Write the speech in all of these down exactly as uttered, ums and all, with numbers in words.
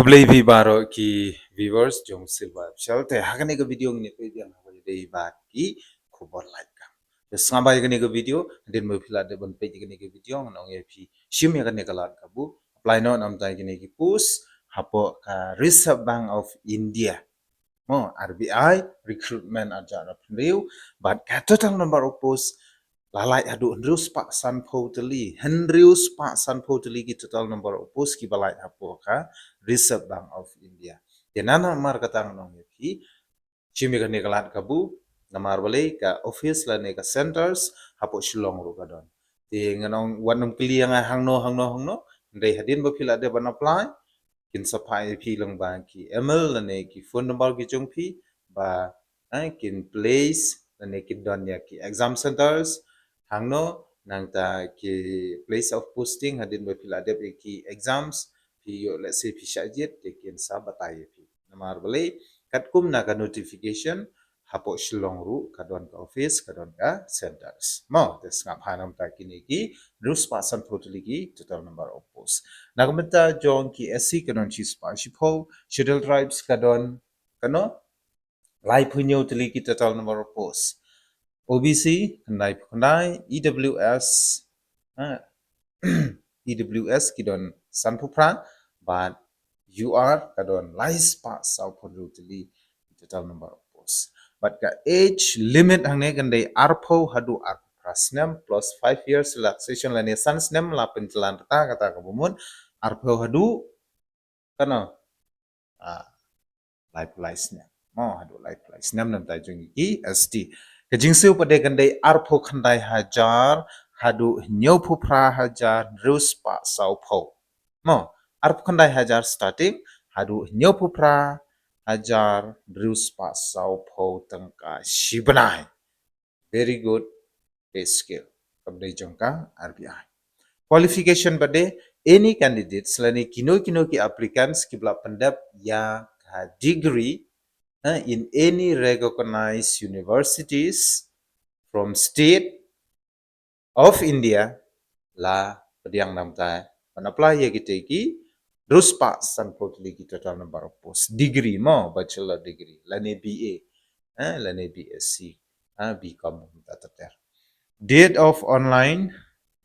Khublei phi baroh ki viewers jong Silver Official. Te ha kane ka video ngin ïa peit biang haba ïadei bad ki khubor lait kam. Te sngap bha ïa kane ka video, hadien ba phi la dep ban peit ïa kane ka video, ngan ong ïa phi, shim ïa kane ka lad kabu, apply noh namar ïa kine ki post hapoh ka Reserve Bank of India. Mo, R B I recruitment arhajar arphew hynriew, bad ka total number of post la lait haduh hynriew spah sanphew tylli, hynriew spah sanphew tylli ki total number of post kiba lait hapoh ka Reserve Bank of India. Te namar kata ngan ong ïa phi, shim ïa kane ka lad kabu, namar balei ka office lane ka centers hapoh Shillong ruh ka don. Te ngan ong wat nym kylli ïa nga hangno, hangno, hangno, hynrei hadien ba phi la dep ban apply, kin sa phah ïa phi lyngba ki email lane ki phone number ki jong phi, ba, eh, kin place lane kin don ïa ki exam centers hangno, nangta ki place of posting, hadien ba phi la dep ïa ki exams, phi ïoh, let's say, phi shah jied, te kin sa batai ïa phi. Namar balei, katkum na ka notification, hapoh Shillong ruh ka don ka office, ka don ka centers. Mo, te sngap bha namar kine ki hynriew spah sanphew tylli ki total number of post. Na ka bynta jong ki S C ka don shi spah shiphew, Scheduled Tribes ka don kano, laiphew hynñiew tylli ki total number of post. O B C khyndai phew khyndai, E W S, ha, E W S ki don sanphew phra, bad U R ka don lai spah sawphew hynriew tylli ki total number of post. Bad ka age limit hangne kan dei arphew haduh arphew phra snem plus five years relaxation lane san snem la pynjlan rta kata kaba mut, arphew haduh kano, ah, laiphew lai snem. Mo, haduh laiphew lai snem namar jong ki S T. Ka jingsiew pat de kan dei arphew khyndai hajar haduh hynñiewphew phra hajar hynriew spah sawphew. Mo, arphew khyndai hajar starting haduh hynñiewphew phra hajar hynriew spah sawphew tyngka shi bnai. Very good pay scale. Kam dei jong ka R B I. Qualification pat de, any candidates lane kino kino ki applicants kiba la pyndep ïa ka degree, eh, in any recognized universities from state of India, la pdiang namar ban apply ïa kita ki hynriew spah sanphew tylli ki total number of post. Degree mo, bachelor degree lane B A, eh, lane B S C, eh, B Com, ter ter. Date of online,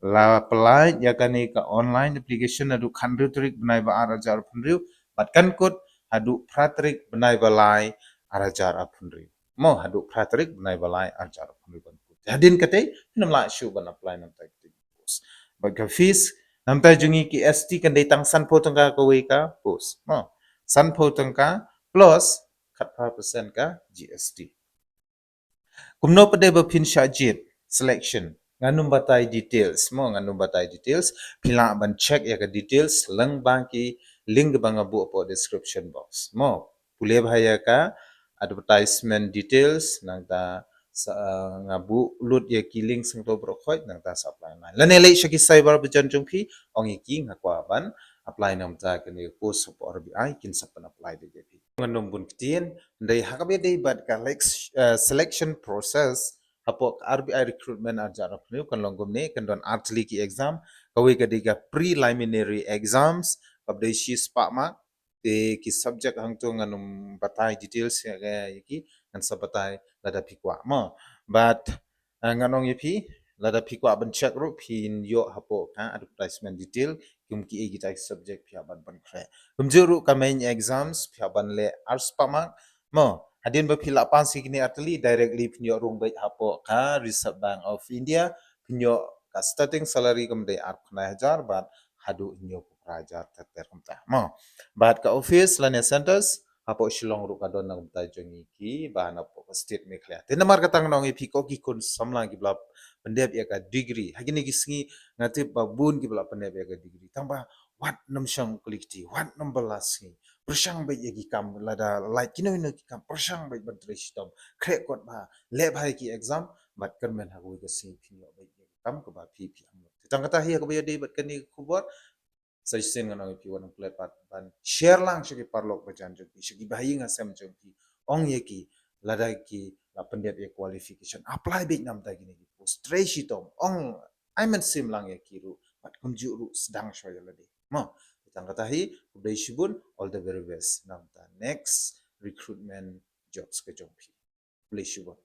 la pynlait ïa kane ka online application naduh khathynriew tarik bnai ba ar arhajar arphew hynriew, bad kan kut haduh phra tarik bnai ba lai arhajar arphew hynriew. Mo, haduh phra tarik bnai ba lai arhajar arphew hynriew kan kut. Hadien katei, phin ym lah shuh ban apply namar kita ki post. Bad ka fees namar jong ngi ki S T kan dei tang sanphew tyngka kawei ka post. Mo, sanphew tyngka plus khatphra percent ka G S T. Kumno pat de ba phin shah jied, selection? Ngan ym batai details, mo, ngan ym batai details. Phi lah ban check ïa ka details lyngba ki link ba nga buh hapoh description box. Mo, pule bha ïa ka advertisement details, nangta sa, uh, nga buh lut ïa ki link sngewthuh baroh khoit, nangta sa apply online. Lane leit sha ki cyber bajan jong phi, ong ïa ki nga kwah ban apply namar kane ka post hapoh R B I, kin sa pyn apply da ïa phi. Ngan ym bun ktien, hynrei ha kaba ïadei bad ka lex-, eh, selection process hapoh ka R B I recruitment arhajar arphew hynriew kan long kumne, kan don ar tylli ki exam, kawei ka dei ka preliminary exams, kaba dei shi spah mark, te ki subject hangto ngan ym batai details ïa ki, ngan sa batai lada phi kwah mo. But, eh, ngan ong ïa phi, lada phi kwah ban check ruh phin ïoh hapoh ka advertisement detail, kum kiei kita ki subject phi hap ban pynkhreh. Kumjuh ruh ka main exams phi hap ban leh ar spah mark. Mo, hadien ba phi la pass ïa kine ar tylli, directly phin ïoh rung beit hapoh ka Reserve Bank of India, phin ïoh ka starting salary kam dei arphew khyndai hajar bad haduh hynñiewphew phra hajar ter ter kumta. Mo, bad ka office lane centers hapoh Shillong ruh ka don namar jong ngi kiba napoh ka state Meghalaya. Te namar kata ngan ong ïa phi ko ki khun samla kiba la pyndep ïa ka degree, ha kine ki sngi nga tip ba bun kiba la pyndep ïa ka degree, tang ba wat nym shong kylli kti, wat nym bylla sngi. Pyrshang beit ïa ki kam, lada lait kino kino ki kam, pyrshang beit ban trei shitom. Khreh kot bha, leh bha ïa ki exam, bad kyrmen ha kawei ka sngi phin ïoh beit ïa ki kam kaba phi phi angnud. Te tang kata hi ha kaba ïadei bad kane ka khubor. Sa shisien ngan ong ïa phi, wat nym klet pat ban share lang sha ki paralok bajan jong phi, sha ki bahaïing hasem jong phi. Ong ïa ki, lada ki la pyndep ïa qualification, apply beit namar kine ki post. Trei shitom, ong ai mynsiem lang ïa ki ruh, bad kumjuh ruh sdang shuwa ïa lade. Mo, te Tang kata hi, khublei shibun, all the very best na ka bynta next recruitment jobs ka jong phi. Khublei shibun.